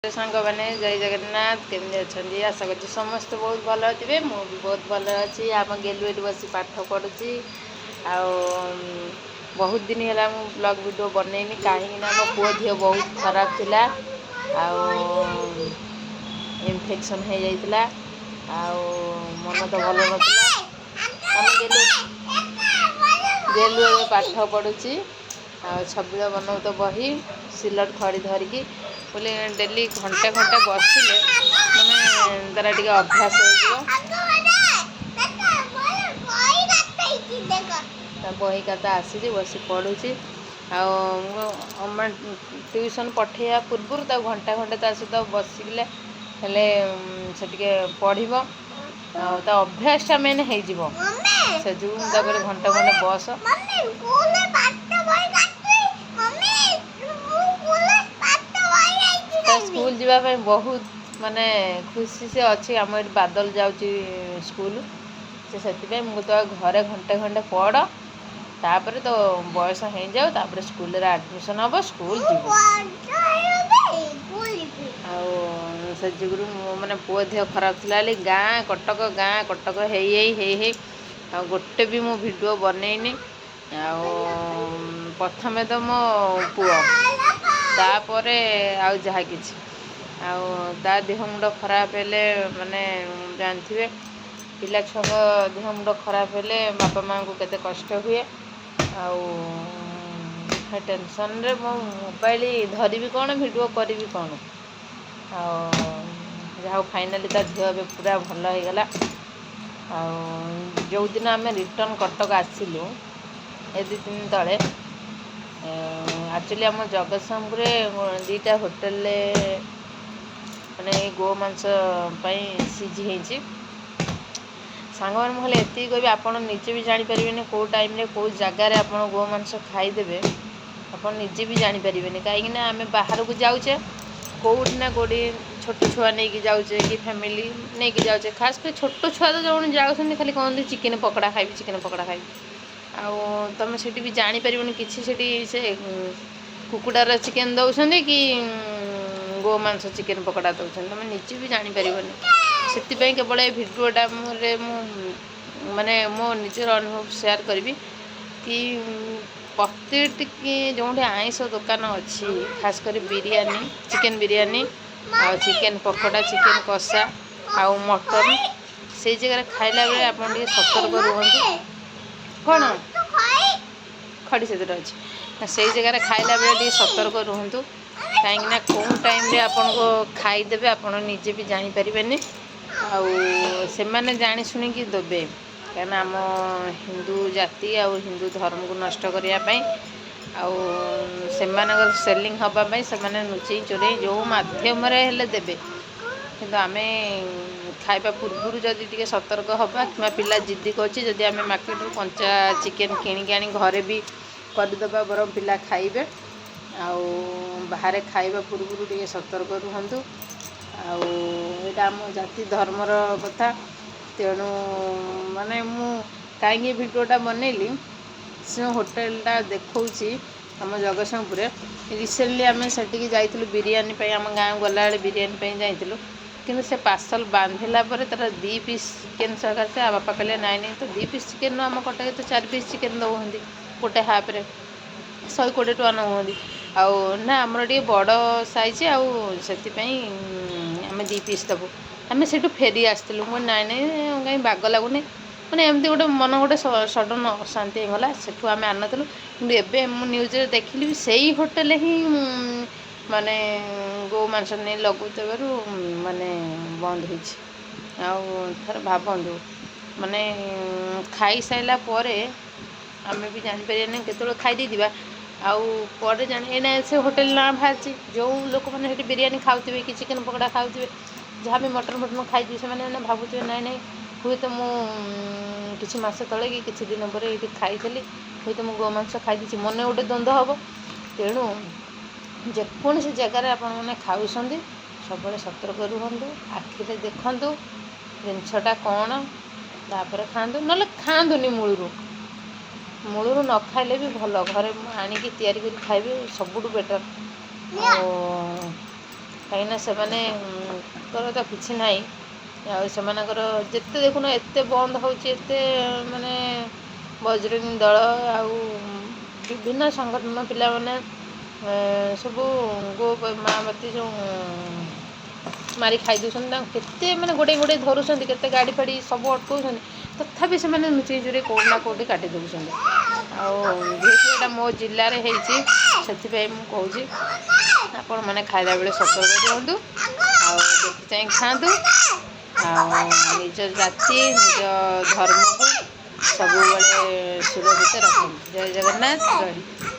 ସାଙ୍ଗମାନେ, ଜୟ ଜଗନ୍ନାଥ। କେମିତି ଅଛନ୍ତି? ଆଶା କରୁଛି ସମସ୍ତେ ବହୁତ ଭଲ ଥିବେ। ମୁଁ ବି ବହୁତ ଭଲ ଅଛି। ଆମ ଗେଲୁ ଏଠି ବସି ପାଠ ପଢ଼ୁଛି। ଆଉ ବହୁତ ଦିନ ହେଲା ମୁଁ ବ୍ଲଗ୍ ଭିଡ଼ିଓ ବନେଇନି, କାହିଁକି ନା ମୋ ପୁଅ ଦେହ ବହୁତ ଖରାପ ଥିଲା ଆଉ ଇନଫେକ୍ସନ୍ ହେଇଯାଇଥିଲା ଆଉ ମନ ତ ଭଲ ନଥିଲା। ଆମ ଗେଲୁ ଗେଲୁ ଏବେ ପାଠ ପଢ଼ୁଛି ଆଉ ଛବିଳ ବର୍ଣ୍ଣବୋଧ ବହି ସିଲଟ ଖଡ଼ି ଧରିକି ବୋଲି ଡେଲି ଘଣ୍ଟେ ଘଣ୍ଟେ ବସିଲେ ମାନେ ତାର ଟିକେ ଅଭ୍ୟାସ ହେଇଯିବ। ତା ବହି ଖାତା ଆସିଛି, ବସି ପଢ଼ୁଛି। ଆଉ ମୁଁ ଟ୍ୟୁସନ୍ ପଠେଇବା ପୂର୍ବରୁ ତାକୁ ଘଣ୍ଟା ଘଣ୍ଟେ ତା ସହିତ ବସିଲେ ହେଲେ ସେ ଟିକେ ପଢ଼ିବ ଆଉ ତା ଅଭ୍ୟାସଟା ମେନ୍ ହେଇଯିବ। ସେ ଯୋଗୁଁ ମୁଁ ତାପରେ ଘଣ୍ଟା ଘଣ୍ଟେ ବସ। ତା ସ୍କୁଲ ଯିବା ପାଇଁ ବହୁତ ମାନେ ଖୁସି ସେ ଅଛି। ଆମ ଏଠି ବାଦଲ ଯାଉଛି ସ୍କୁଲ ସେ, ସେଥିପାଇଁ ମୁଁ ତ ଘରେ ଘଣ୍ଟେ ଘଣ୍ଟେ ପଢ଼, ତାପରେ ତ ବୟସ ହେଇଯାଉ, ତାପରେ ସ୍କୁଲରେ ଆଡ଼ମିସନ୍ ହେବ, ସ୍କୁଲ ଯିବୁ। ଆଉ ସେ ଯୋଗୁରୁ ମୁଁ ମାନେ ପୁଅ ଦେହ ଖରାପ ଥିଲା ବୋଲି ଗାଁ କଟକ ଗାଁ କଟକ ହେଇ ହେଇ ହେଇ ହେଇ ଆଉ ଗୋଟେ ବି ମୁଁ ଭିଡ଼ିଓ ବନେଇନି। ଆଉ ପ୍ରଥମେ ତ ମୋ ପୁଅ, ତାପରେ ଆଉ ଯାହା କିଛି। ଆଉ ତା ଦେହ ମୁଣ୍ଡ ଖରାପ ହେଲେ, ମାନେ ଜାଣିଥିବେ, ପିଲା ଛୁଆଙ୍କ ଦେହ ମୁଣ୍ଡ ଖରାପ ହେଲେ ବାପା ମାଆଙ୍କୁ କେତେ କଷ୍ଟ ହୁଏ। ଆଉ ସେ ଟେନସନ୍ରେ ମୁଁ ମୋବାଇଲ ଧରିବି କ'ଣ, ଭିଡ଼ିଓ କରିବି କ'ଣ? ଆଉ ଯାହା ହଉ, ଫାଇନାଲି ତା ଦେହ ଏବେ ପୁରା ଭଲ ହେଇଗଲା। ଆଉ ଯେଉଁଦିନ ଆମେ ରିଟର୍ଣ୍ଣ କଟକ ଆସିଲୁ ଏ 2 ଦିନ ତଳେ, ଆକ୍ଚୁଆଲି ଆମ ଜଗତସିଂହପୁରରେ 2ଟା ହୋଟେଲରେ ମାନେ ଏଇ ଗୋ ମାଂସ ପାଇଁ ସିଜି ହେଇଛି। ସାଙ୍ଗମାନେ, ମୁଁ ଖାଲି ଏତିକି କହିବି, ଆପଣ ନିଜେ ବି ଜାଣିପାରିବେନି କେଉଁ ଟାଇମ୍ରେ କେଉଁ ଜାଗାରେ ଆପଣ ଗୋ ମାଂସ ଖାଇଦେବେ, ଆପଣ ନିଜେ ବି ଜାଣିପାରିବେନି। କାହିଁକିନା ଆମେ ବାହାରକୁ ଯାଉଛେ, କେଉଁଠି ନା କେଉଁଠି ଛୋଟ ଛୁଆ ନେଇକି ଯାଉଛେ କି ଫ୍ୟାମିଲି ନେଇକି ଯାଉଛେ। ଖାସ୍ କରି ଛୋଟ ଛୁଆ ତ ଯେଉଁମାନେ ଯାଉଛନ୍ତି, ଖାଲି କହନ୍ତି ଚିକେନ୍ ପକୋଡ଼ା ଖାଇବି, ଚିକେନ୍ ପକୋଡ଼ା ଖାଇବି। ଆଉ ତୁମେ ସେଠି ବି ଜାଣିପାରିବନି କିଛି, ସେଠି ସେ କୁକୁଡ଼ାର ଚିକେନ୍ ଦେଉଛନ୍ତି କି ଗୋ ମାଂସ ଚିକେନ୍ ପକୋଡ଼ା ଦେଉଛନ୍ତି, ତୁମେ ନିଜେ ବି ଜାଣିପାରିବନି। ସେଥିପାଇଁ କେବଳ ଏ ଭିଡ଼ିଓଟା ମୁଁ ମାନେ ମୋ ନିଜର ଅନୁଭବ ସେୟାର କରିବି କି ପ୍ରତିଟି ଯେଉଁଠି ଆଇଁଷ ଦୋକାନ ଅଛି, ଖାସ୍ କରି ବିରିୟାନୀ, ଚିକେନ୍ ବିରିୟାନୀ ଆଉ ଚିକେନ୍ ପକୋଡ଼ା, ଚିକେନ୍ କଷା ଆଉ ମଟନ୍, ସେଇ ଜାଗାରେ ଖାଇଲା ବେଳେ ଆପଣ ଟିକେ ସତର୍କ ରୁହନ୍ତୁ। କ'ଣ ଖଡ଼ି ସେଥିରେ ଅଛି। ସେଇ ଜାଗାରେ ଖାଇଲା ବେଳେ ଟିକେ ସତର୍କ ରୁହନ୍ତୁ, କାହିଁକିନା କେଉଁ ଟାଇମ୍ରେ ଆପଣଙ୍କୁ ଖାଇଦେବେ ଆପଣ ନିଜେ ବି ଜାଣିପାରିବେନି। ଆଉ ସେମାନେ ଜାଣି ଶୁଣିକି ଦେବେ, କାହିଁକିନା ଆମ ହିନ୍ଦୁ ଜାତି ଆଉ ହିନ୍ଦୁ ଧର୍ମକୁ ନଷ୍ଟ କରିବା ପାଇଁ ଆଉ ସେମାନଙ୍କର ସେଲିଂ ହେବା ପାଇଁ ସେମାନେ ଲୁଚେଇ ଚୋରେଇ ଯେଉଁ ମାଧ୍ୟମରେ ହେଲେ ଦେବେ। କିନ୍ତୁ ଆମେ ଖାଇବା ପୂର୍ବରୁ ଯଦି ଟିକେ ସତର୍କ ହେବା, କିମ୍ବା ପିଲା ଜିଦ୍ଦି କରୁଛି, ଯଦି ଆମେ ମାର୍କେଟରୁ କଞ୍ଚା ଚିକେନ୍ କିଣିକି ଆଣି ଘରେ ବି କରିଦେବା ବରଂ ପିଲା ଖାଇବେ। ଆଉ ବାହାରେ ଖାଇବା ପୂର୍ବରୁ ଟିକେ ସତର୍କ ରୁହନ୍ତୁ। ଆଉ ଏଇଟା ଆମ ଜାତି ଧର୍ମର କଥା। ତେଣୁ ମାନେ ମୁଁ କାହିଁକି ଭିଡ଼ିଓଟା ବନେଇଲି, ସେ ହୋଟେଲଟା ଦେଖାଉଛି ଆମ ଜଗତସିଂହପୁରରେ। ରିସେଣ୍ଟଲି ଆମେ ସେଠିକି ଯାଇଥିଲୁ ବିରିୟାନୀ ପାଇଁ, ଆମ ଗାଁକୁ ଗଲାବେଳେ ବିରିୟାନୀ ପାଇଁ ଯାଇଥିଲୁ। କିନ୍ତୁ ସେ ପାର୍ସଲ୍ ବାନ୍ଧିଲା ପରେ ତା'ର 2 ପିସ୍ ଚିକେନ୍ ସକାଶେ ଆଉ ବାପା କହିଲେ, ନାଇଁ ନାଇଁ, ତ 2 ପିସ୍ ଚିକେନ୍ ନୁହଁ, ଆମ କଟକରେ ତ 4 ପିସ୍ ଚିକେନ୍ ଦେଉଛନ୍ତି, ଗୋଟେ ହାଫ୍ରେ 120 ଟଙ୍କା ନେଉଛନ୍ତି। ଆଉ ନା, ଆମର ଟିକେ ବଡ଼ ସାଇଜ୍ ଆଉ ସେଥିପାଇଁ ଆମେ 2 ପିସ୍ ଦେବୁ। ଆମେ ସେଇଠୁ ଫେରି ଆସିଥିଲୁ। ମୁଁ ନାଇଁ ନାଇଁ, କାହିଁ ବାଗ ଲାଗୁନି, ମାନେ ଏମିତି ଗୋଟେ ମନ ଗୋଟେ ସଡ଼ନ୍ ଅଶାନ୍ତି ହେଇଗଲା। ସେଠୁ ଆମେ ଆଣିନଥିଲୁ। କିନ୍ତୁ ଏବେ ମୁଁ ନ୍ୟୁଜ୍ରେ ଦେଖିଲି ବି ସେଇ ହୋଟେଲ ହିଁ ମାନେ ଗୋ ମାଂସ ନେଇ ଲଗାଉଥିବାରୁ ମାନେ ବନ୍ଦ ହେଇଛି। ଆଉ ଥରେ ଭାବନ୍ତୁ, ମାନେ ଖାଇସାରିଲା ପରେ ଆମେ ବି ଜାଣିପାରିବାନି କେତେବେଳେ ଖାଇ ଦେଇଥିବା। ଆଉ ପରେ ଜାଣି ଏଇନା ସେ ହୋଟେଲ ନାଁ ବାହାରିଛି। ଯେଉଁ ଲୋକମାନେ ସେଠି ବିରିୟାନୀ ଖାଉଥିବେ କି ଚିକେନ୍ ପକୋଡ଼ା ଖାଉଥିବେ, ଯାହା ବି ମଟନ୍ ଫଟନ୍ ଖାଇଥିବେ, ସେମାନେ ମାନେ ଭାବୁଥିବେ, ନାଇଁ ନାଇଁ, ହୁଏତ ମୁଁ କିଛି ମାସ ତଳେ କି କିଛି ଦିନ ପରେ ଏଇଠି ଖାଇଥିଲି, ହୁଏତ ମୁଁ ଗୋ ମାଂସ ଖାଇଦେଇଛି, ମନେ ଗୋଟେ ଦ୍ୱନ୍ଦ୍ୱ ହେବ। ତେଣୁ ଯେକୌଣସି ଜାଗାରେ ଆପଣମାନେ ଖାଉଛନ୍ତି, ସବୁବେଳେ ସତର୍କ ରୁହନ୍ତୁ, ଆଖିରେ ଦେଖନ୍ତୁ ଜିନିଷଟା କ'ଣ, ତାପରେ ଖାଆନ୍ତୁ, ନହେଲେ ଖାଆନ୍ତୁନି ମୂଳରୁ। ମୂଳରୁ ନ ଖାଇଲେ ବି ଭଲ। ଘରେ ଆଣିକି ତିଆରି କରି ଖାଇବେ ସବୁଠୁ ବେଟର୍। ଆଉ କାହିଁକିନା ସେମାନଙ୍କର ତ କିଛି ନାହିଁ। ଆଉ ସେମାନଙ୍କର ଯେତେ ଦେଖୁନ ଏତେ ବନ୍ଦ ହେଉଛି, ଏତେ ମାନେ ବଜରଙ୍ଗୀ ଦଳ ଆଉ ବିଭିନ୍ନ ସଂଗଠନ ପିଲାମାନେ ସବୁ ଗୋ ମାଆମତି ଯେଉଁ ମାରି ଖାଇ ଦେଉଛନ୍ତି, ତାଙ୍କୁ କେତେ ମାନେ ଗୋଡ଼େଇ ଗୋଡ଼େଇ ଧରୁଛନ୍ତି, କେତେ ଗାଡ଼ି ଫାଡ଼ି ସବୁ ଅଟକାଉଛନ୍ତି, ତଥାପି ସେମାନେ ଲୁଚେଇ ଚୁରେଇ କେଉଁଠି ନା କେଉଁଠି କାଟି ଦେଉଛନ୍ତି। ଆଉ ଯେହେତୁ ଏଇଟା ମୋ ଜିଲ୍ଲାରେ ହେଇଛି, ସେଥିପାଇଁ ମୁଁ କହୁଛି, ଆପଣମାନେ ଖାଇଲା ବେଳେ ସତର୍କ ରୁହନ୍ତୁ ଆଉ ଦେଖି ଚାହିଁ ଖାଆନ୍ତୁ ଆଉ ନିଜ ଜାତି, ନିଜ ଧର୍ମକୁ ସବୁବେଳେ ସୁରକ୍ଷିତ ରଖନ୍ତୁ। ଜୟ ଜଗନ୍ନାଥ। ରହିଲି।